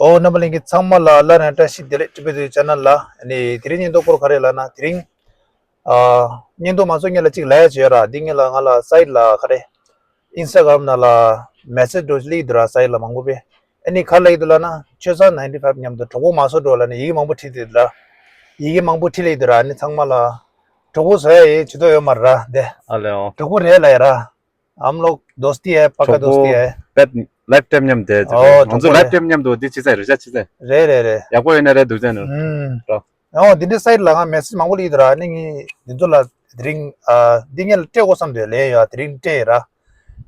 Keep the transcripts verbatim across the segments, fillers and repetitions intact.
ཨོ་རྣམ་པ་ལྷན་རྒྱས་ཚང་མ་ལ་སླར་ཡང་བཀྲ་ཤིས་བདེ་ལེགས། ཊི་བི་ཊུ་ཆེ་ནལ་ལ། ཨ་ནི་དེ་རིང་བརྙན་ཐུང་སྐོར་ག་རེ་ལབ་ན། དེ་རིང་ཨ་བརྙན་ཐུང་མ་བཟོ་སྔོན་ལ་གཅིག་ལབ་ཡ་བྱས་ཡོད་ར། འདི་སྔོན་ལ་ང་ལ་སའིཊ་ལ་ག་རེ་ཨིན་སི་ཊ་གྷ་རམ་ནང་ལ་མེ་སེཇ་འགྲོ་སླེབས་འདུག་ར། སའིཊ་ལ་མང་པོ་པས། ཨ་ནི་ག་རེ་ལབ་ཀྱི་འདུག་ལབ་ན། ཆོས་བཟང་ནའིན་ཊི་ཕའིབ་མཉམ་དུ་གྲོགས་པོ་མ་བཟོ་འགྲོ་ལབ་ནས་ཡི་གེ་མང་པོ་བྲིས་ཏེ་འདུག་ར། ཡི་གེ་མང་པོ་བྲིས་སླེབས་འདུག་ར། ཨ་ནི་ཚང་མ་ལ་གྲོགས་པོ་བཟོ་ཡ་ཡི་ཇུས་གཏོགས་ཡོད་མ་རེད་ར། འདི་ཨ་ལེ་ཨོ། གྲོགས་པོ་རེད་ལབ་ཡ་ར། हम लोग दोस्ती है, पक्का दोस्ती है। ལའིཕ་ཊའིམ་མཉམ་དུ་ཨོ། ང་ཚོ་ལའིཕ་ཊའིམ་མཉམ་དུ་འདི་བྱེད་ཚར་རེད། བྱ་བྱེད་ཚར། རེད་རེད་རེད། ཡག་པོ་ཡོད་ན་རེད། འདུག་ཚར་ནོ། ཨུམ། རོ། ཨོ་འདི་འདྲའི་སའིཊ་ལ་ང་མེ་སེཇ་མང་པོ་སླེབས་འདུག་ར། ཨ་ནི་ངས་འདི་ཚོ་ལ་དེ་རིང་ཨ་འདི་ངས་ལ་སྤྲད་དགོས་བསམ་དུས་ལན་ཡོད། དེ་རིང་སྤྲད་ར།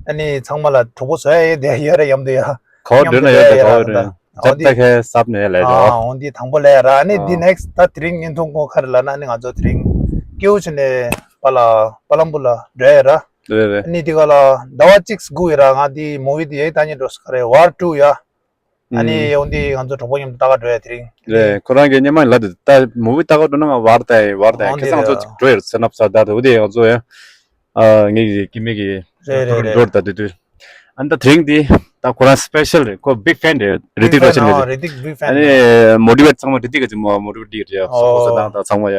ཨ་ནི་ཚང་མ་ལ་གྲོགས་པོ་བཟོ་ཡ་ཡོད་དེ་ཡོད་ར། མཉམ་དུ་ཡ་ག་བ་མཉམ་འགྲོ་ན་དུ་ཡོད་ཡ་དེ་ག་ར་བ་འགྲོ་ད། ཡ་ཇབ་ད་ཁའི་སབ་ནས་ལས་རོ། ཨ་འོ་འདི་དང་པོ་ལས་ར། ཨ་ནི་འདི་ཨ་ནེག་སི་ཊི་ད་དེ་རིང་བརྙན་ཐུང་སྐོར་ག་རེ་ལབ་ན། ཨ་ནི་ང་ཚོ་དེ་རིང་ཀེའུ་ཆུ་ནས་པ་ལ་པ་ལམ་པུར་ལ་འགྲོ་ཡ་ར། རེད་རེད། ཨ་ནི་དེ་ག་ལ་ཟླ་བ་གཅིག་སྒུག་ཡོད་ར། ང་དེ་མུ་ཝི་དེ་ཡའི་ལྟ་ཉན་འགྲོ་ས་ག་རེ། ཝར་ཊུ་ཡ། ཨ་ནི་ཨུམ། འོ་འདི་ང་ཚོ་གྲོགས་པོ་མཉམ་དུ་ལྟ་ག་འགྲོ་ཡ་དེ་རིང་། རེད། ཁོ་རང་གིས་སྔོན་མ་ལབ་དུས་ད་མུ་ཝི་ལྟ་ག་འགྲོ་ན་ང་ཝར་ལྟ་ཡ་ཡིན། ཝར་ལྟ་ཡ་ཡིན། ཨོ་ཁ་སང་འདི་ང་ཚོ་རེད། གཅིག་འགྲོ་ཡོད་སེ་ནབ་ས་ད་དེ་འོ་དེ་ང་ཚོ་ཡ། ཨ་ངེད་ཀྱི་སྐྱེ་དམན་གྱི་རེད་རེད་རེད། འགྲོ་ད་དེ་དུས། ཨ་ནི་ད་དེ་རིང་འདི་ད་ཁོ་རང་སི་པེ་ཤལ་རེད། ཁོ་བིག་ཕེན་རེད། རི་ཏིག་རོ་ཤན་རེད། རི་ཏིག་བིག་ཕེན། ཨ་ནི་མོ་ཊི་ཝེཊ་ཚང་མ་རི་ཏིག་གིས་མོ་ཊི་ཝེཊ་བྱས་རེད། ཨོ་སོ་སོ་དང་ད་ཚང་མ་ཡ།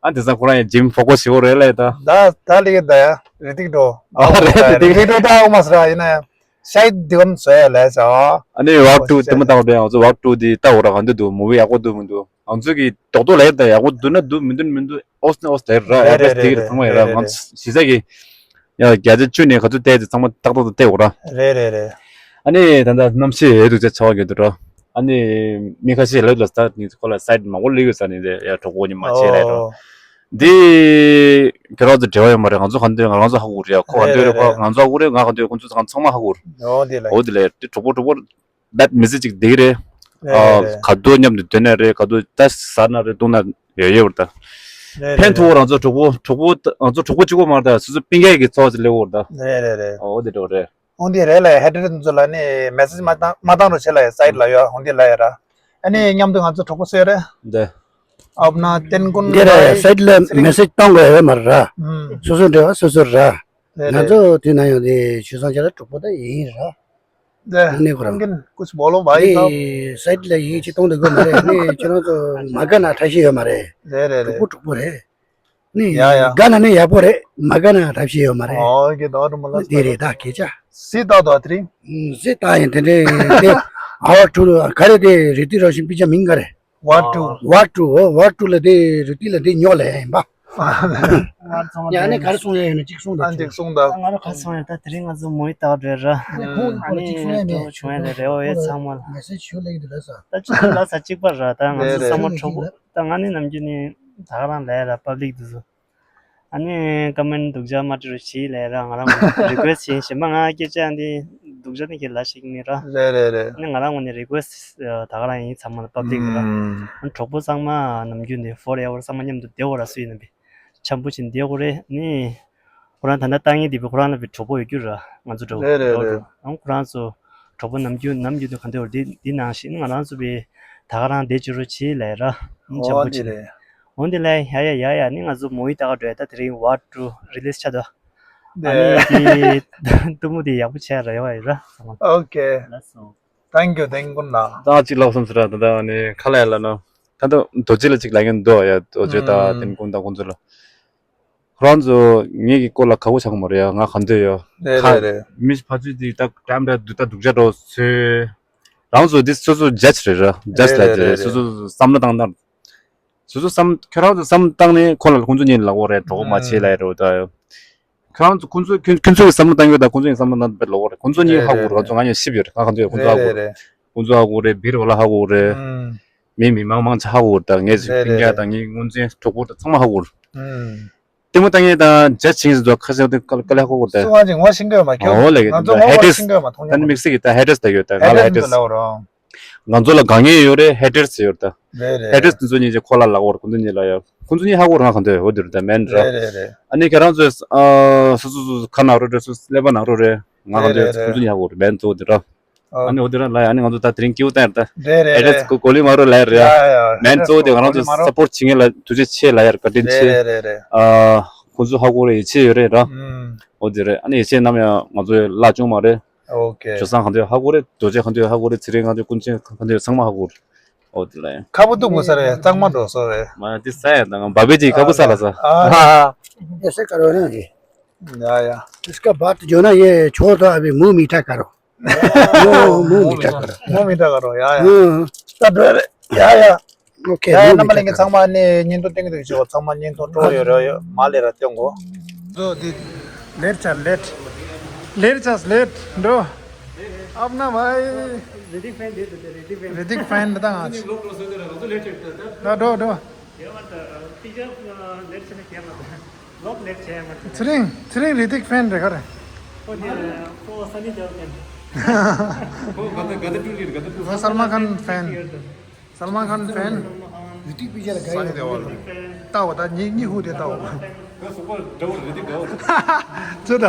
ཨ་དེང་སང་ཁོ་རང་ཡང་ཇིམ་ཕོ་ཀོ་སི་བྱེད་ཀྱི་རེད་ལབ་ད། ད་ད་ལེགས་ད་ཡ། རི་ཏིག་འགྲོ། ཨ་རེད་རི་ཏིག་རི་ཏིག་འགྲོ་ད་འོ་མ་སི་ར་ཡིན་ན་ཡང་ཤའི་དེ་གམ་བཟོ་ཡ་ལས་ས། ཨ་ནི་ཝར་ཊུ་དེ་མ་བཏང་བ་ཡང་ང་ཚོ་ཝར་ཊུ་དེ་ལྟ་འོ་ར། ག་འདི་འདུག་མུ་ཝི་ཡག་པོ་འདུག་མི་འདུག་ང་ཚོ་གི་རྡོག་རྡོག་ལ་ཡ་ད་ཡག་པོ་འདུག་ན་འདུག་མི་འདུག་མི་འདུག་ཨོས་ནི་ཨོས་ལ་ཡ་ར། རེད་ཨེ་བེ་སི་རེད་དེ་གི་རེད་རེད་ཚང་མ་ཡ་ར། རེད་ང་རེད། ཚོ་གཞི་རྩ་གི་ཡ་བརྒྱ་ཆ་བཅུ་ནས་ག་ཚོད་བལྟས་ཚེ་ཚང་མ་ཏག་ཏག་ཏུ་བལྟས་འོ་ར། རེད་རེད་རེད། ཨ་ནི་ད་ལྟ་གནམ་གཤིས་ཡོད་འདུག་ཅེས་ཆ་བ་གི་འདུག་ར། ཨ་ནི་མི་ཁ་ཤས་ལབ་ལ་ད་ནི་ཁོ་ལ་སའིཊ་མང་པོ་སླེབས་ཡོད་ས་ནི་རེད་ཡ། གྲོགས་པོ་ཉི་མ་བྱས་ལ་ཡ་རོ། འདི་ཁྱེད་རང་ཚོ་འབྲེལ་བ་ཡོད་མ་རེད། ང་ཚོ་ག་འདོད་ང་རང་ཚོ་ཧ་གོ་རེད་ཡ། ཁོ་ག་འདོད་རེད། རེད་ཁོ་རེད། ང་ཚོ་ཧ་གོ་རེད། ང་ག་འདོད་ཁོ་ཚོ་ཚང་མ་ཧ་གོ་རེད། འོ་དེ་ལ་འོ་དེ་ལ་དེ་གྲོགས་པོ་གྲོགས་པོ་ལབ་མི་སྲིད་ཅིག་འདི་རེད། རེད་རེད། ག་དུས་མཉམ་དུ་སྡོད་ན་རེད། ག་དུས་ད་ཟ་ན་རེད། བཏུང་ན་ཡོད་ཡོད་རེད་ད། རེད་ཕན་ཐོགས་རེད། རང་ཚོ་གྲོགས་པོ་གྲོགས་པོ་ང་ཚོ་གྲོགས་པོ་གཅིག་པོ་མ་རེད་ད། སོ་སོ་སྤུན་ཀྱག་གི་ཚོགས་ཅིག་སླེབས་ཡོད་རེད་ད། རེད་རེད་རེད། འོ་དེ་འགྲོ་རེད། འོ་འདི་རེད་ལ་ཡ། ཧེ་ཌར་ཚོ་ལ་ནི་མེ་སེཇ་མ་བཏང་མ་བཏང་རོགས་བྱེད་ལ་ཡ། སའིཊ་ལ་ཡོད། འོ་འདི་ལ་ཡ་ར། ཨ་ནི་མཉམ་དུ་ང་ཚོ་གྲོགས་པོ་སུ་ཡོད་རེད། འདི། ཨབ་ན་ཏན་ཀུན་འདི་ར་ཡ་སའིཊ་ལ་མེ་སེཇ་བཏང་དགོས་ཡོད་མ་རེད་ར། ཨུམ། སོ་སོ་འབྲེལ་བ་སོ་སོ་ར། རེད་ང་རེད། ཚོ་དེ་ན་ཡང་དེ་ཆོས་བཟང་ཅག་ལ་གྲོགས་པོ་ད་ཡིན་ར། འདི་ཨ་ནི་ཁོ་རང་ཏན་ཀུན་ཀུ་ཆུ་བོ་ལོ་བ་ཡི་ད། སའིཊ་ལ་ཡིན་ཅི་གཏོང་དགོས་མ་རེད། ཨ་ནི་ཁྱེད་རང་ཚོ་མ་དགའ་ན་ཐབས་ཤེས་ཡོད་མ་རེད། རེད་རེད་རེད། གྲོགས་པོ་གྲོགས་པོ་རེད། ནི་ཡ་ཡ། དགའ་ན་ནི་ཡག་པོ་རེད། མ་དགའ་ན་ཐབས་ཤེས་ཡོད་མ་རེད། ཨོ་ཀེ། ད་རུ་མ་ལ་དེ་རེད་ད་སྐད་ཆ། སི་ཏག་ཏག་དེ་རིང་། ཨུམ། སི་ཏག་ཡིན་དེ་འདྲའི་དེ་ཨ་ཝར་ཊུ་ག་རེ་དེ་རི་ཏི་རོ་ཤིན་པི་ཅ་མིང་ག་རེ། ཝར་ཊུ། ཝར་ཊུ་ཨོ་ཝར་ཊུ་ལ་དེ་རི་ཏི་ལ་དེ་ཉོ་ལ་ཡ་ཡིན་པ། ཡ་ནི་ག་རེ་གསུང་ཡ་ཡོད་ན་གཅིག་གསུང་ད། ཨ་འདི་གསུང་ད། ང་རང་ག་རེ་གསུང་ཡ། ད་དེ་རིང་ང་ཚོ་མོ་ཡི་ཏག་རེད་ར། ཨ་ནི་ཁོང་ཁོང་གཅིག་གསུང་ཡ་མེད། ད་བྱུང་ཡ་ལ་རེ་བ་ཡོད་ཚང་མ་ལ། མེ་སེཇ་ཞུ་ལེགས་འདུག་ལ་ས། ད་ཅི་ལ་ས་གཅིག་པ་ར། ད་ང་ཚོ་རེད་ས་མོ་རེད། གྲོགས་པོ་ད་ང་ནི་ནམ་རྒྱུན་ནི་ད་ག་རང་ལས་ར་པབ་ལིག་འདུག་ཟོ། ཨ་ནི་ཀ་མེན་སྡུག་ཅག་མ་བྲིས་རུ་བྱིས་ལས་ར། ང་རང་རི་ཀུ་ཨེ་སི་ཊི་བྱིན་བྱིན་པ་ང་སྐད་ཆ་འདི་སྡུག་ཅག་ནི་ཁྱེད་ལ་ཞིག་མི་ར། རེད་རེད་རེད། ཨ་ནི་ང་རང་ངོས་ནས་རི་ཀུ་ཨེ་སི་ཊི་ད་ག་རང་ཡིན། ཚང་མ་ལ་པབ་ལིག་ར། ཨ་ནི་གྲོགས་པོ་ཚང་མ་ནམ་རྒྱུན་ནས་ཧྥོར་ཨེ་ཝར་ཚང་མ་མཉམ་དུ་བསྡད་འོ་ར། སུ་ཡིན་ན་བི་འཆམ་པོ་བྱིན་བསྡད་འོ་རེད། ཨ་ནི་ཁོ་རང་ད་ལྟ་ལྟ་ངན་འདི་བི་ཁོ་རང་ལ་བི་གྲོགས་པོ་ཡོད་རྒྱུ་ར། ང་ཚོ་གྲོགས་པོ་རེད་རེད་རེད། ཨང་ཁོ་རང་ཚོ་གྲོགས་པོ་ནམ་རྒྱུན་ནམ་རྒྱུན་དུ་ག་འདྲ་བར་འདི་འདི་ནང་བཞིན་ང་རང་ཚོ་བི་ད་ག་རང་བསྡད་ཅི་རུ་བྱིས་ལས་ར། འཆམ་པོ་བྱིན། འོ་འདི་ལས་ཡ་ཡ་ཡ་ཡ་ནི་ང་ཚོ་མོ་ཡི་ཏག་འགྲོ་ཡ། ད་དེ་རིང་ཝར་ཊུ་རི་ལིས་ཆགས་འདུག་ཨ་ནི་དེ་གཏུམ་མོ་དེ་ཡག་པོ་བྱས་ར་ཡོད་ཡོད་ར། ཨོ་ཀེ། ལགས་སོ། ཐེང་ཀིའུ། ཐེང་ཀིའུ་ན། ད་གཅིག་ལབ་སོང་ཟེར་ར། ད་ད་ནི་ཁ་ལ་ཡ་ལ་ན་ད་ད་རྡོ་རྗེ་ལ་གཅིག་ལབ་མཁན་འདུག་ཡ། རྡོ་རྗེ་ད་ཨུམ། ཐེན་ཀུན་ད་ཁོང་ཚོ་ལ། ཁོ་རང་ཚོ་ངེད་ཀྱི་སྐོར་ལ་ཁག་པོ་ཆགས་མ་རེད་ཡ། ང་ག་འདོད་ཡོད། རེད་ཁ་རེད་རེད། མི་ཕ་ཚུལ་དེ་ད་འགྲམ་འདྲ་འདུག་ད་སྡུག་ཅག་འགྲོ་ཚོད། རང་ཚོ་འདི་སོ་སོ་ཇ་ཇི་རེད་ར། ཇ་ཇི་ལ་རེད་རེད་རེད། སོ་སོ་བསམ་བློ་བཏང་ན། སོ་སོ་བསམ་ཁྱོད་རང་ཚོ་བསམ་བློ་བཏང་ནས་ཁོ་ལ་ཁོང་ཚོ་གཉིས་ལ་འོ་རེད་གྲོགས་པོ་མ་བྱེད་ལ་ཡ་རེད་ད། ཁྱོད་རང་ཚོ་ཁོང་ཚོ་ཁྱོད་ཁྱོད་ཚོ་གི་བསམ་བློ་བཏང་ཡོད་ད། ཁོང་ཚོ་གི་བསམ་བློ་བཏང་པའི་ལོག་རེད། ཁོང་ཚོ་གཉིས་ཧ་གོ་རེད། ང་ཚོ་ང་གཉིས་ཤིབ་ཡོད་རེད། ང་ག་ཚོད་ཁོང་ཚོ་ཧ་གོ་རེད། ཁོང་ཚོ་ཧ་གོ་རེད། བིར་བ་ལ་ཧ་གོ་རེད། མི་མི་མང་མང་ཆ་ཧ་གོ་རེད་ད། ངས་ཅིག་སྤུན་ཀྱག་དང་ངའི་སྔོན་ཚན་གྲོགས་པོ་ད་ཚང་མ་ཧ་གོ་རེད། ལྟད་མོ་ལྟ་མཁན་དང་ཇ་ཇི་ཟེར་དུས་ཁ་ཤས་དེ་དཀའ་ལས་ཁག་པོ་རེད། སུ་ང་ཅིག་ངོ་ཤེས་ཀྱི་ཡོད་མ་ཁྱོད། ཨོ་ལེ་ང་ཚོ་ངོ་ཧེ་ཤེས་ཀྱི་ཡོད་མ་མཐོང་ད་ནི་མིག་ཟིག་གི་ད་ཧེ་ཊར་སི་ད་ཡོད་ད། ང་ལ་ཧེ་ཧེ་ཊར་སི་ད་ལ་རོ། ང་ཚོ་ལ་དགའ་མཁན་ཡོད་རེད། ཧེ་ཧེ་ཊར་སི་ཡོད་ད། རེད་རེད་ཧེ་ཧེ་ཊར་སི་དེ་ཚོ་གཉིས་ཀྱིས་ཁོ་ལ་ལབ་ཡོད་རེད། ཁོང་ཚོ་གཉིས་ལ་ཡ། ཁོང་ཚོ་གཉིས་ཧ་གོ་རང་ག་འདོད་འོ་དེ་རེད་ད་མེན་ར། རེད་རེད་རེད། ཨ་ནི་ཁྱེད་རང་ཚོས་ཨ་སོ་སོ་སོ་ཁ་ནང་རོ་རེད། སོ་སོ་ཀླད་པ་ནང་རོ་རེད། ང་ག་འདོད་རེད་རེད་ཁོང་ཚོ་གཉིས་ཧ་གོ་རེད་མེན་གཙོ་བོ་དེ་ར། ཨ་ནི་འོ་དེ་ར་ལ་ཡ། ཨ་ནི་ང་ཚོ་ད་དེ་རིང་སྐྱིད་པོ་བཏང་ཡ་རེད་ད། རེད་རེད་ཨེ་ཌི་རེ་སི་རེད། གོ་གོ་ལི་མ་རོ་ལ་ཡ་རེད་ཡ། ཡ་ཡ་མེན་ཨེ་ཌི་རེ་སི་གཙོ་བོ་དེ་ང་རང་ཚོ་གོ་ལི་མ་རོ། སབ་པོར་ཊི་བྱེད་མཁན་ལ་ཐུགས་རྗེ་ཆེ་ལ་ཡ། བཀའ་དྲིན་ཆེ། རེད་རེད་རེད། ཨ་ཁོང་ཚོ་ཧ་གོ་རེད། ཡིད་ཆེས་ཡོད་རེད་ར། ཨུམ། འོ་དེ་རེད། ཨ་ནི་ཡིད་ཆེས་ནམ་ཡང་ང་ཚོ་བརླག་བཅུག་མ་རེད། ཨོ་ཀེ། ཇོ་བཟང་གང་འདོད་ཧ་གོ་རེད། རྡོ་རྗེ་གང་འདོད་ཧ་གོ་རེད། ཚེ་རིང་གང་འདོད། ཀུན་མཁྱེན་གང་འདོད་ཚང་མ་ཧ་གོ་རེད། ཨོ་དེ་ལ་ཡང་ཁ་བུ་ཏུ་མོ་ས་རེད། གཙང་མ་འགྲོ་སོ་རེད། མ་དེ་ས་ཡ་དང་བ་བེ་ཅིག་ཁ་བུ་ས་ལ་ས། ཨ་ཧ་ཧ། ऐसे करो ना जी। या या। इसका बात जो ना, ये छोड़ दो, अभी मुंह मीठा करो। मुंह, मुंह मीठा करो। मुंह मीठा करो। या या। हम्म। तब या या। ओके, ཡ་ཡ། मुंह རྣམ་པ་ལྷན་རྒྱས་ཚང་མ་ནི་བརྙན་ཐུང་སྟོན་གྱི་འདུག་ཅེས་ཚང་མ་བརྙན་ཐུང་སྤྲོ་ཡོད་རེད། ཡོད་མ་ལས་ར་སྟོན་གོ། འགྲོ་འདི། ལེར་ཆ་ལེར། ལེར་ཆ་ལེར་འགྲོ། ཨབ་ན་བའི། རི་ཏིག་ཕེན་འདི་འདུག་རི་ཏིག་ཕེན། རི་ཏིག་ཕེན་འདི་དང་ང་ཚོ། ད་འགྲོ་འགྲོ། ཚེ་རིང་། ཚེ་རིང་རི་ཏིག་ཕེན་རེད་ག་རེ། ཁོ་ག་ད་ག་ད་ཀྲུ་ལི་རེད། ག་ད་ཀྲུ། ཁོ་སལ་མན་ཁཱན་ཕེན། སལ་མན་ཁཱན་ཕེན། རི་ཏིག་པི་ཅར་ལ་ག་ཡོད། ལྟ་བ་ད་ཉི་ཉི་ཧུ་དེ་ལྟ་བ། ཁོ་སོག་པོ་འདྲ་བོ་རི་ཏིག་འདྲ་བོ། ཚོད་ད།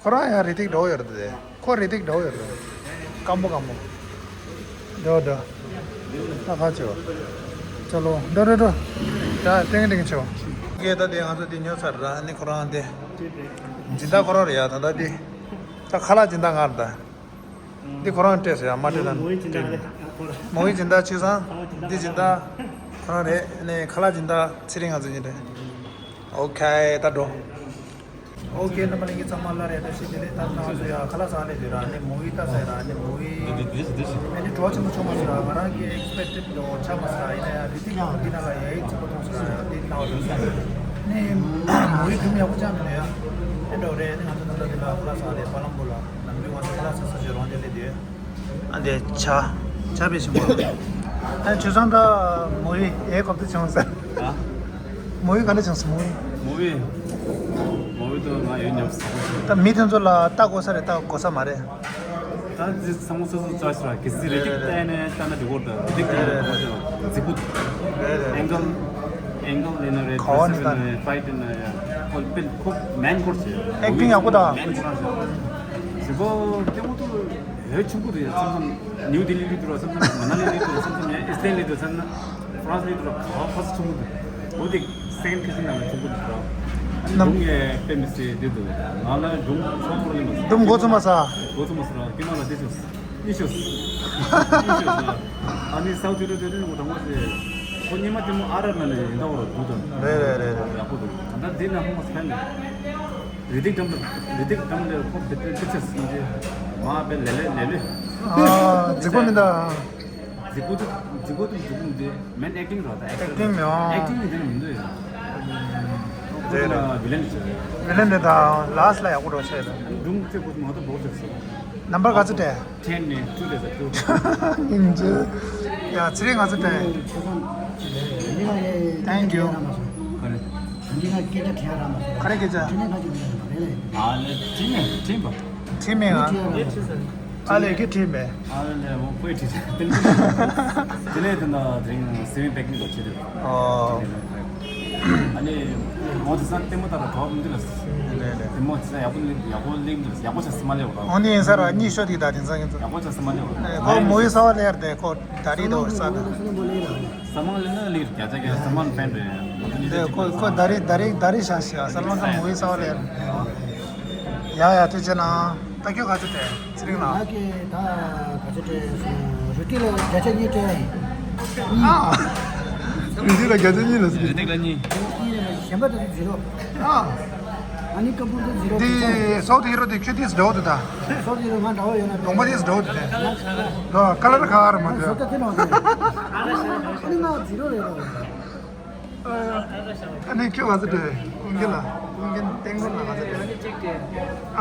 ཁོ་རང་ཡང་རི་ཏིག་འདྲ་བོ་ཡོད་རེད་དེ། ཁོ་རི་ཏིག་འདྲ་བོ་ཡོད་རེད། སྐམ་པོ་སྐམ་པོ། འདྲ་བོ་འདྲ། ད་ཁ་ཆེ་བ། ཅ་ལོ། འགྲོ་འགྲོ་འགྲོ། ད་ཏིང་ཏིང་ཆེ་བ། ཀེ་ད་དེ་ང་ཚོ་དེ་ཉོ་ཚར་ར། ཨ་ནི་ཁོ་རང་དེ། སྦྱིན་བདག་ཁོ་རང་རེད་ཡ། ད་ད་དེ། ད་ཁ་ལག་སྦྱིན་བདག་ང་རེད་ད། འདི་ཁོ་རང་སྤྲད་ཟེར་ཡ། མ་སྤྲད་ན་མོའི་སྦྱིན་བདག་རེད། མོའི་སྦྱིན་བདག་ཆི་སང་། འདི་སྦྱིན་བདག་ཁོ་རང་རེད། ནས་ཁ་ལག་སྦྱིན་བདག་ཚེ་རིང་ང་ཚོ་གཉིས་རེད། ཨོ་ཁེ། ད་འགྲོ། ཨོ་ཁེ། རྣམ་པ་ལྷན་རྒྱས་ཚང་མ་ལ་རེ་བཀྲ་ཤིས་བདེ་ལེགས། ད་ང་ཚོ་ཡ་ཁ་ལག་ཟ་ལེ་དུས་ར། ནས་མོའི་ལྟ་ཟེར་ར། ནས་མོའི། འདི་འདི་འདི་ཨ་ནི་གྲོགས་ཆེན་པོ་ཆུང་མ་ཟེར་ར། ང་རང་གི་ཨེག་སི་པེག་ཊེཌ་དོ་ཆ་མ་ཟེར་ར། ཡིན་ན་ཡ་རི་ཏིག་ལ་འདི་ན་ལ་ཡ་ཡིག་ཚིག་པོ་མཐོང་ཟེར་ར། ཡ་འདི་ན་བ་དོ་ཟེར། ནས་མོའི་སྒྲུང་ཡག་པོ་ཅང་མི་འདུག་ཡ། ཨེ་འདྲ་བོ་རེད། ནི་ང་ཚོ་ད་ལྟ་འདི་ལ་ཁ་ལག་ཟ་ལེ། པ་ལམ་པོ་ལ་ནམ་རྒྱུན་ང་ཚོ་ཁ་ལག་ཟ་ས་ཞིག་རོང་དེ་ལེ་དེ། ཨ་འདི་ཆ་ཆ་པའི་ཞིང་པ། ཨ་ཆུ་ཚང་ད་མོ་ཡི་ཨེ་གོ་བདེ་ཆུང་ཟེར། ཨ། མོ་ཡི་ག་འདྲ་ཆུང་ཟེར་མོ་ཡི། མོ་ཡི། མོ་ཡི་དུ་ང་ཡོད་ཉམས་སོང་། ད་མི་དེ་ཚོ་ལ་ལྟ་དགོས་ས་རེད། ལྟ་དགོས་ས་མ་རེད། ད་འདི་ཚང་མ་སོ་སོ་ཅོ་ཡིས་ར། གལ་སྲིད་རེ་ཏིག་ལྟ་ཡ་ནས་ལྟ་ན་འགྲིག་གོ། ད་རི་ཏིག་ལྟ་ན་འགྲིག་གོ། ད་མཛེས་པོ་འདུག་རེད་རེད། ཨེང་གལ་ཨེང་གལ་ཡིན་ན་རེད། ག་བ་ནས་ལྟ་ན་ཕའིཊ་ཡིན་ན་ཡ། ཁོ་དཔེ་ཁོ་མེན་ཁོར་ཆེ། ཨེག་ཊིང་ཡག་པོ་དང་། མེན་ཁོ་རང་ཆེ། གཟིགས་པོ་སྐྱེ་བོ་དུ་ཧེ་ཆུང་ཀུ་རེད། མཚམས་མཚམས་ནིའུ་ལྡི་ལི་ལི་དུ་ར། མཚམས་མཚམས་མ་ན་ལི་ལི་དུ་ར། མཚམས་མཚམས་ཡ་ཨིས་ལན་ལི་དུ་ར། མཚམས་མཚམས་ཧྥ་རན་སི་ལི་དུ་ར། ག་བ་ཕ་སི་ཆུང་ཀུ་འདུག་འོ་དེ་སེ་ཀེན་ཌི་ཁི་ཆེན་ནང་ལ་ཆུང་ཀུ་འདུག་ར། ཨ་ནི་ནམ་སྒྲུང་ཡས་དཔེ་མི་སྲིད་དེ་འདུག་ང་ལ་སྒྲུང་ཆོག་པོ་ལེན་མ་སོང་། སྒྲུང་འགོ་ཚུགས་མ་ས། འགོ་ཚུགས་མ་སོང་ར། ཁྱེད་རང་ལ་དེ་ཆོག་གཉིས་ཤོས། གཉིས་ཤོས་ལ། ཨ་ནི་སའུ་ཐི་རོ་དེ་རིང་ངོ་དང་པོ་ཞེས། ཁོ་སྙེ་མ་ལྟད་མོ་ཨ་རབ་ནང་ནས་ཡིན་ད་འོ་ར་འདུག་དང་། རེད་རེད་རེད་རེད། ཡག་པོ་འདུག་ད་ལྟ་འདི་ནང་ཧོང་སི་ཕན་ནས། རི་ཏིག་འགྲམ་དུ་རི་ཏིག་འགྲམ་ལས་ཁོ་དེ་དེ་དེ་ཚེ་སྲིད་འདི། མ་པའི་ལེ་ལེ་ལེ་ལེ། ཨ་རྫིག་པོ་མི་འདུག་རྫིག་པོ་འདུག་རྫིག་པོ་འདུག་རྫིག་པོ་འདི་མེན་ཨེག་ཊིང་ར། ད་ཨེག་ཊིང་མེད་འོ། ཨེག་ཊིང་འདི་ནི་མི་འདུག་ཡ། རེད་རེད། ཝི་ལན་ཆེ། ཝི་ལན་དེ་དང་ལ་སི་ལ་ཡག་པོ་འགྲོ་ཆེ་ལ། སྒྲུང་རྩེ་པོ་མ་གཏོགས་བོར་ཆགས་སོང་། ནམ་བར་ག་ཚོད་སྤྲད། ཊེན་ནས་ཊུ་སྤྲད་ས་ཊུ། སྙིང་རྗེ། ཡ་ཚེ་རིང་ག་ཚོད་སྤྲད། Thank you། ག་རེ། ག་རེ་སྐད་ཆ། ཨ་ལེ་ཊི་མེ་ཊི་མེ། ཊི་མེ་ཨ། ཨ་ལེ་ཀི་ཁྲིད་མེད། ཨ་ལེ་ལེ་མོ་ཁོའི་ཁྲིད་ཅིག་དེ་ནས་དེ་ན་དེ་རིང་སེ་ཝིང་པེ་ཀིང་དང་ཆེ་དེ། ཨོ། ཨ་ནི་མོ་དེ་སང་ལྟད་མོ་ལྟ་ར་གྲོགས་མི་འདུག་ལ། ལེ་ལེ། དེ་མོ་དེ་སང་ཡག་པོ་ལེགས་ཡག་པོ་ལེགས་འདུག་ཡག་པོ་ཆགས་སི་མ་ལེ་བ། ཨོ་ནི་ཡིན་ས་ར་གཉིད་ཤོར་དེ་ད་དེང་སང་ཡིན་ས། ཡག་པོ་ཆགས་སི་མ་ལེ་བ། ཁོ་མོ་ཡི་ས་བ་ལེར་དེ་ཁོ་ད་རེས་དོ་ས་ད། ས་མ་ལེ་ན་ལེར་རྒྱ་ཆ་གི་ས་མ་ལེ་ཕན་རེད། དེ་ཁོ་ཁོ་ད་རེས་ད་རེས་ད་རེས་ཤ་ཤ་ས་མ་ཁ་མོ་ཡི་ས་བ་ལེར། ཡ་ཡ་ཐུགས་རྗེ་གནང་། ད་ཁྱོད་ག་ཚོད་སྤྲད། ཚེ་རིང་ལགས། ང་གིས་ད་ག་ཚོད་སྤྲད་སོང་། རུ་ཏི་ལ་བརྒྱ་ཆ་གཉིས་སྤྲད་ཡིན། ཨ། རུ་ཏི་ལ་བརྒྱ་ཆ་གཉིས་ལ་ཟེར། རུ་ཏི་ལ་གཉིས། གཞན་པ་དེ་ཚོ་ཛི་རོ། ཨ། ཨ་ནི་ཀ་པུར་དེ་ཛི་རོ། དེ་སོག་དེ་ཧི་རོ་དེ་ཁྱོད་དེ་འདྲ་བོ་དེ་ད། སོག་དེ་ཧི་རོ་ང་འདྲ་བོ་ཡོད་ན་གདོང་པ་དེ་འདྲ་བོ་དེ་ད། ད་ཀ་ལར་ཁ་ཁ་ར་མ་དེ། སོག་དེ་དེ་འདྲ་བོ་དེ། ཨ་ནི་ང་ཛི་རོ་རེད་རོ། ཨ་ནི་ཁྱོད་ག་ཚོད་སྤྲད། ཀུན་མཁྱེན་ལགས། ཀུན་མཁྱེན་ཏེང་ཀོན་ལགས་ག་ཚོད་སྤྲད། གཅིག་སྤྲད།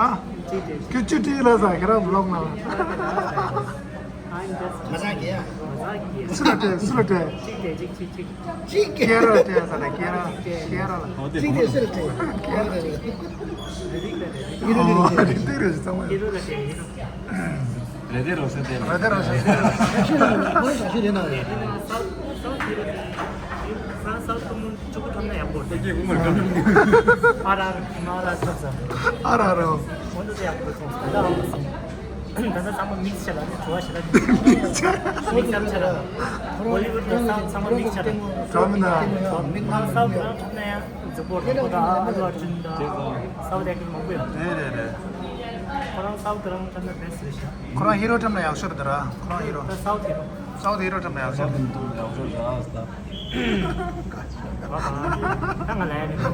ཨ། གཅིག་སྤྲད། ཁྱོད་བཅུ་སྤྲད་ལ་ཟ་ཁྱེད་རང་བི་ལོག་ནང་ལ། I'm just མ་ཟ་གི་ཡ། མ་ཟ་གི་ཡ། སུ་ལ་སྤྲད། སུ་ལ་སྤྲད། གཅིག་སྤྲད་གཅིག་གཅིག་གཅིག་གཅིག་སྐྱེ་ར་སྤྲད་ཟ་ལ་སྐྱེ་ར་སྐྱེ་ར་ལ། གཅིག་སྤྲད་སུ་ལ་སྤྲད། སྐྱེ་ར་ལ། ཨོ་རི་ཏི་རེད་ཟེར་ཚང་མ་ཡོད། རེ་ཏེ་རོ་ཤན་ཏེ། རེ་ཏེ་རོ་ཤན་ཏེ། ཨ་ར་ར་མ་ར་ཐབ་ས། ཨ་ར་ར། ཁོང་ཚོ་ཡག་པོ་སོང་ས་ད་ཨ་མ་སོང་། ད་ལྟ་ཚང་མ་མིག་སི་བྱས་ལ་ནི་བྲོ་བ་ཞེ་དྲག་མིག་སི་བྱས་ལ་བོ་ལི་ཝུད་དང་སའུ་ཐི་ཚང་མ་མིག་སི་བྱས་ལ་བྲོ་མི་འདུག་མིག་སའུ་ཐི་རང་འཁྲབ་ན་ཡང་རྫིག་པོ་རེད། ཁོ་ད་ཨ་ལུ་ཨར་ཇུན་དང་སའུ་ཐི་ཨེག་ཊར་མང་པོ་ཡོད་རེད། རེད་རེད་རེད། ཁོ་རང་སའུ་ཐི་རང་འཁྲབ་ན་བེ་སི་ཊི་རེད་ཤག་ཁོ་རང་ཧི་རོ་འཁྲབ་ན་ཡག་ཤོས་རེད་ད་ར། ཁོ་རང་ཧི་རོ། ད་སའུ་ཐི་ཧི་རོ། སའུ་ཐི་ཧི་རོ་འཁྲབ་ན་ཡག་ཤོས་རེད། ད་ང་ལ་ཡ་ནི། ང་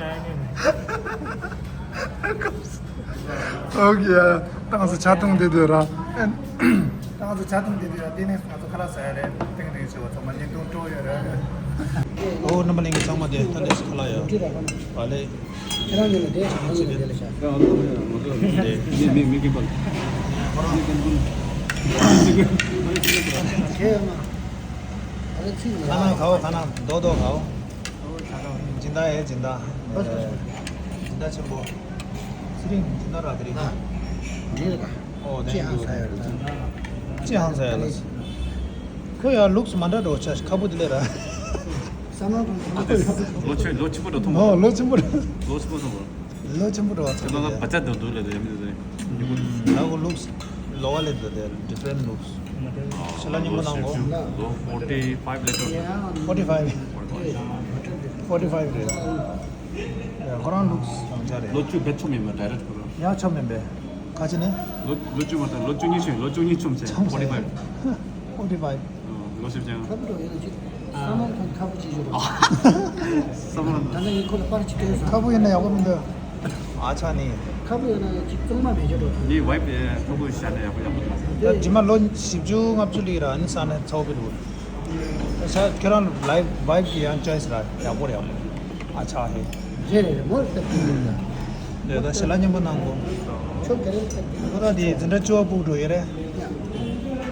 ལ་ཡ་ནི། ཨོ་ཁེ། ད་ང་ཚོ་ཇ་འཐུང་བསྡད་དུས་ར། ད་ང་ཚོ་ཇ་འཐུང་བསྡད་དུས་ར། དེ་ནས་ང་ཚོ་ཁ་ལག་ཟ་ཡ་རེད། ཏིང་ཏིང་བྱེད་པ་ཚང་མ་བརྙན་ཐུང་སྤྲོ་ཡོད་རེད། ཨོ་རྣམ་པ་ལྷན་རྒྱས་ཚང་མ་དེ་ད་ལྟ་ཁ་ལག་ཡ་བ་ལེ། ཁྱེད་རང་ཉིད་ལ་དེ་ང་ཉིད་ལ་དེ་ལ་ཤ། དེ་མི་མི་མི་གིན་པ། ཁ་ན་གའོ་ཁ་ན་རྡོ་རྡོ་གའོ། སྦྱིན་བདག་ཨེ་སྦྱིན་བདག་སྦྱིན་བདག་ཆེན་པོ། ཚེ་རིང་སྦྱིན་བདག་ར་དེ་རིང་། འདི་ལ་ཨོ་ཅི་ཧང་ས་ཡོད་རེད། ཅི་ཧང་ས་ཡོད་རེད། ཁོ་ཡང་ལུགས་མ་འདྲ་འགྲོ་ཆ་ཁ་བུ་དེ་ལས་ར། ས་མ་གང་ཁ་བུ་ཡོད། ལོ་ཆེ་ལོ་ཆེན་པོ་འགྲོ་ཐུབ་མ། ལོ་ཆེན་པོ་འགྲོ། ལོ་ཆེན་པོ་སོང་བ། ལོ་ཆེན་པོ་འགྲོ་བ་ཚོ་ལ་བ་ཅག་འདུག་འདུག་ལ་དེ་མི་འདུག་དེ། ལ་གོ་ལུགས་ལོ་བ་ལས་འདུག་དེ་different looks། ཤ་ལ་ཉིན་མོ་ནང་གོ། ལོ་forty five ལས་འགྲོ། forty five། forty five རེད། ཁོ་རང་ལུགས་ཡང་ཆ་རེད། ལོ་བཅུ་བེད་ཆོག་མིན་པ་direct ཁོ་རང་། ཡང་ཆོག་མིན་པས། ཁ་ཆེ་ནས། ལོ་ལོ་བཅུ་མ་དང་ལོ་བཅུ་གཉིས་ཆོད། ལོ་བཅུ་གཉིས་ཆོམ་ཆེ། forty five། forty five། ལོ་ཞིབ་ཅན། ཁ་བུ་འགྲོ་ཡོད་ན་ཅིག་ས་མ་ཐང་ཁ་བུ་ཅིག་ཞུ་རོགས། ས་མ་ད་ནི་ཡིན་ཁོ་ལ་པར་ཅིག་སྟོན་ས། ཁ་བུ་ཡིན་ན་ཡག་པོ་མི་འདུག་ཨ་ཆ་ནི། ཁ་བུ་ཡོད་ན་ཅིག་གཙང་མ་མེད་ཅོ་འགྲོ་ཐང་། ནི་ཝའིབ་ཡ་ཁ་བུ་ཤ་ནི་ཡག་པོ་ཡག་པོ་འདུག་ད་ཇི་མ་ལོ་བཞི་བཅུ་ལྔ་བཅུ་ལི་ར་ཨ་ནི་ས་ནི་ཚ་བོ་བི་འདུག་ཨ་ཆ་ཁྱོད་རང་ལའིབ་ཝའིབ་ཀྱི་ཡང་ཅོའི་སི་ར་ཡག་པོ་རེད་ཡག་པོ། ཨ་ཆ་ཧེ། རེད་རེད་རེད་མོ་ལྟ་བུ་ཡིན་ན། འདི་ད་ཞལ་ལག་མཉེས་པོ་གནང་གོ། ཁྱོད་དེ་རིང་ལྟ་བུ། ཁོ་ད་དེ་འཛིན་གྲྭ་བཅུ་པ་ཕྲུ་གུ་འགྲོ་ཡོད་རེད།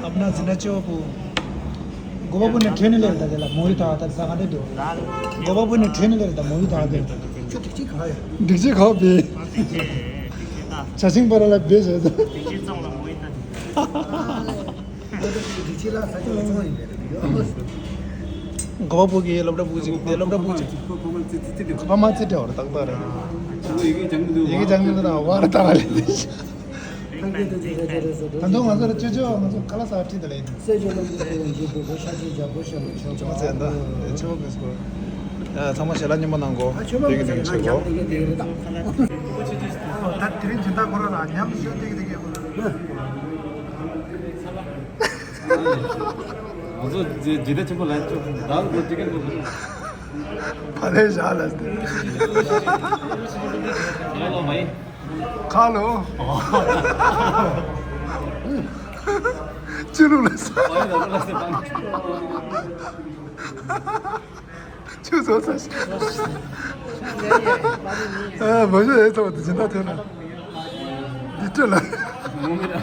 ཨ་མ་ན་འཛིན་གྲྭ་བཅུ་པ་ཕྲུ་གུ། དགོ་པ་པོ་ནས་ཁྲོས་ནས་སླེབས་ད་དེ་ལ་མོ་ཡི་ཐག་ད་ཟ་ག་འདྲ་འདུག་དགོ་པ་པོ་ནས་ཁྲོས་ནས་སླེབས་ད་མོ་ཡི་ཐག་དེ། ཁྱོད་སྒྲིག་ཆས་ག་ཡ། སྒྲིག་ཆས་ག་བེ། བྱ་ཤིང་པ་ར་ལ་བེ་བྱས་ད། སྒྲིག་ཆས་བཙོང་ལ་མོ་ཡི་ཐག་དེ། གོ་བ་པོ་གི་སློབ་གྲྭ་པོ་ཅིག་དེ་སློབ་གྲྭ་པོ་ཅིག་ཕ་མ་ཙི་ཏྲ་བར་ཏག་ཏག་རེད། ཡི་གེ་སྦྱང་མི་འདུག་བར་ཏག་རེད། ད་དུང་ང་ཚོ་ལ་ཅོ་ཅོ་ང་ཚོ་ཁ་ལག་ཟ་བ་ཁྲིད་དེ་ལས་ཡིན། ཚང་མ་ཚེ་འདི་ཆེ་བ་གི་སྐོར། ཚང་མ་ཞལ་ལག་མཉེས་པོ་གནང་གོ། དེ་གི་དེ་གི་ཆེ་གོ། ད་དེ་རིང་སྦྱིན་བདག་ཁོ་རང་ལ་ཉམས་ཞིབ་ཏིག་ཏིག་གི། ང་ཚོ་རྗེ་རྗེ་བདག་ཆེན་པོ་ལ་ཅོ་བདག་ལ་ཅི་ཀན་པོ། ཕ་ལེ་ཞག་ལ་སྟེ། ཡ་ལོ་མ་ཡིན། ཁ་ལོ། ཅི་ལུག་ལ་ས། མ་ཡིན་ལ་ལ་ས་པ། ཆུ་བཟོ་ས་ཞིག་ཨ་མ་ཞོ་ཨེ་ཚོ་དེ་སྦྱིན་བདག་ཐོན་ན། འདི་སྤྲོད་ལ། ངོ་མི་ར།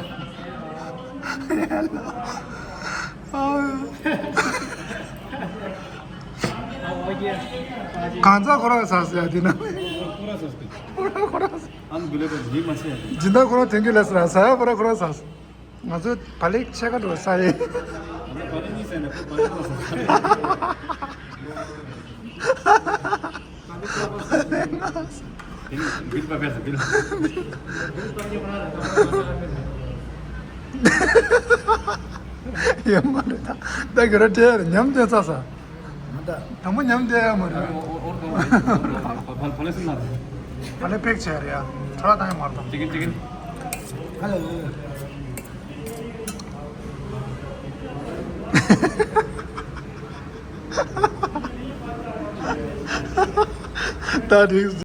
གང་ཚ་ཁོ་ར་ས་ས་ཡ་དེ་ན། ཁོ་ར་ཁོ་ར་ས། ཨན་གུ་ལེ་པ་ཡིད་མ་ཆེས་ཡ་དེ། སྦྱིན་བདག་ཁོ་ར་དོན་གྱི་ལས་ས་ས་ཡ་ཁོ་ར་ཁོ་ར་ས། ང་ཚོ་བག་ལེབ་ཕྱེད་ཀ་འགྲོ་ས་ཡིན། ང་ཚོ་བག་ལེབ་གཉིས་ཟས་ནས་ཁོ་བག་ལེབ་གཉིས་ཟས། བིལ་པ་ཕེ་སི་བིལ། ཡོད་མ་རེད་ད། ད་གི་ར་དེ་ཉམས་དེ་ཚ་ས། མ་ད། དང་པོ་ཉམས་དེ་ཡ་མ་རེད། ཕ་ལེ་ཕེག་ཆེ་རེད་ཡ། ཁྲ་བཏང་ཡ་མ་རེད་ད། ཅི་གིན་ཅི་གིན། ཧ་ལོ། ད་རིག